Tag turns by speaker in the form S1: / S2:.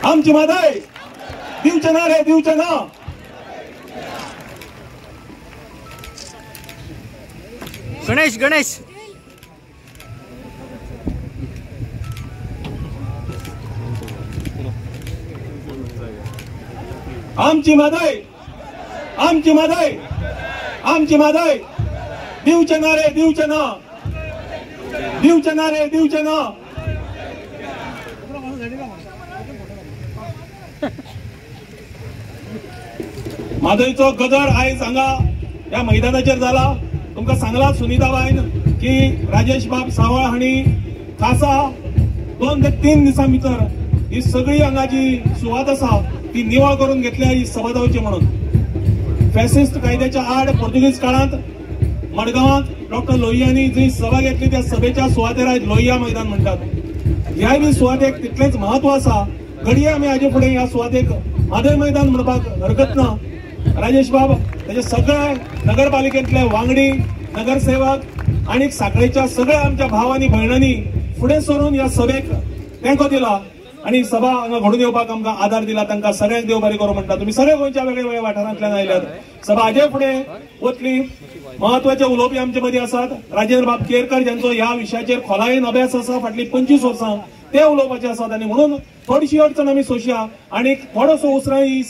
S1: आमची म्हादय दिवचे ना रे, दिवचे ना.
S2: गणेश गणेश
S1: आमची म्हादय, आमची म्हादय, आमची म्हादय दिवचे ना रे, दिवचे ना, दिवचे ना रे, दिवचे ना. म्हादयचो गजर आयज हांगा ह्या मैदानाचेर जाला. तुमकां सांगला सुनीताबायन की राजेश बाब सावळ हांणी खासा 2 ते 3 दिसां भितर ही सगळी हांगा जी सुवात आसा ती निवळ करून घेतल्या ही सभा जावची म्हणून. फॅसिस्ट कायद्याच्या आड पोर्तुगीज काळांत मडगांवांत डॉक्टर लोहियांनी जी सभा घेतली त्या सभेच्या सुवातेर आयज लोहिया मैदान म्हणटात. ह्याय बी सुवातेक तितलेंच महत्व आसा. घडये आमी हाजे फुडें ह्या सुवातेक म्हादय मैदान म्हणपाक हरकत ना. राजेश बाब त्याचे सगळे नगरपालिकेंतले वांगडी, नगरसेवक आणि साखळेच्या सगळ्या आमच्या भाव आनी भयणांनी फुडें सरून ह्या सभेक तेंको दिला आणि सभा हांगा घडून येवपाक आमकां आदार दिला. तांकां सगळ्यांक देव बरें करूं म्हणटा. तुमी सगळे गोंयच्या वेगळ्या वेगळ्या वाठारांतल्यान आयल्यात. सभा हाजे फुडें वतली. महत्वाचे उलोवपी आमचे मदीं आसात राजेंद्र बाब केरकर, ज्यांचो ह्या विशयाचेर खोलायेन अभ्यास आसा, फाटलीं 25 वर्सां ते उलोवपाचे आसात. आनी म्हणून थोडीशी अडचण आमी सोंशया आनी थोडोसो उसरां ही